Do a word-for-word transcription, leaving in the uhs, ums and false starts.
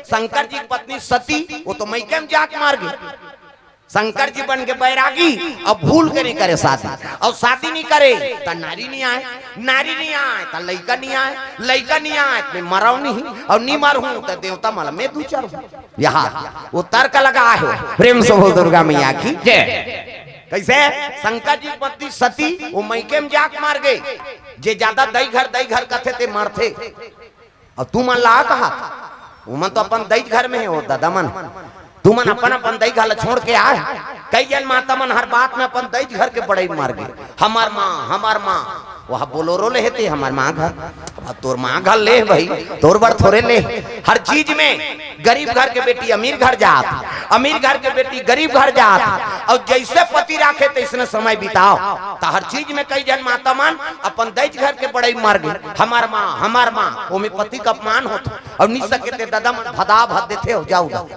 शंकर जी की पत्नी सती, वो तो मइके में जाके मर गे। शंकर जी बन के बैरागी, अब भूल के नहीं करे शादी, अउ शादी नहीं करे त नारी नहीं आय, नारी नहीं आय त लइका नहीं आय, लइका नहीं आय त मैं मरव नहीं, अउ नहीं मरहूं त देवता मन ला मैं दू चार हूं। यहाँ वो तर्क लगा है। प्रेम से बोल दुर्गा मैया की। जय। कैसे? शंकर जी की पत्नी सती वो मइके में जाके मर गे। जे ज्यादा दई घर दई घर कथे ते मरथे। अउ तुमन ला कहा, उमन तो अपन दई घर में हे, वो दादा मन, तुमन अपन अपन दई घर ला छोड़ के आय। कई झन माता मन हर बात में अपन दई घर के बड़ई मर गे, हमर माँ, हमर माँ। वह बोलोरो ले हे ते हमर माँ घर। अब तोर माँ घर ले भाई, तोर बर थोरे ले। हर चीज में गरीब घर के बेटी अमीर घर जात, अमीर घर के बेटी गरीब घर जात, अउ जैसे पति राखे तैसने समय बिताव। त हर चीज में कई झन माता मन अपन दई घर के बड़ई मर गे, हमर माँ, हमर माँ, ओमे पति का अपमान होत। अउ नहीं सके ते दादा मन भदा भद देथे, हो जाओ।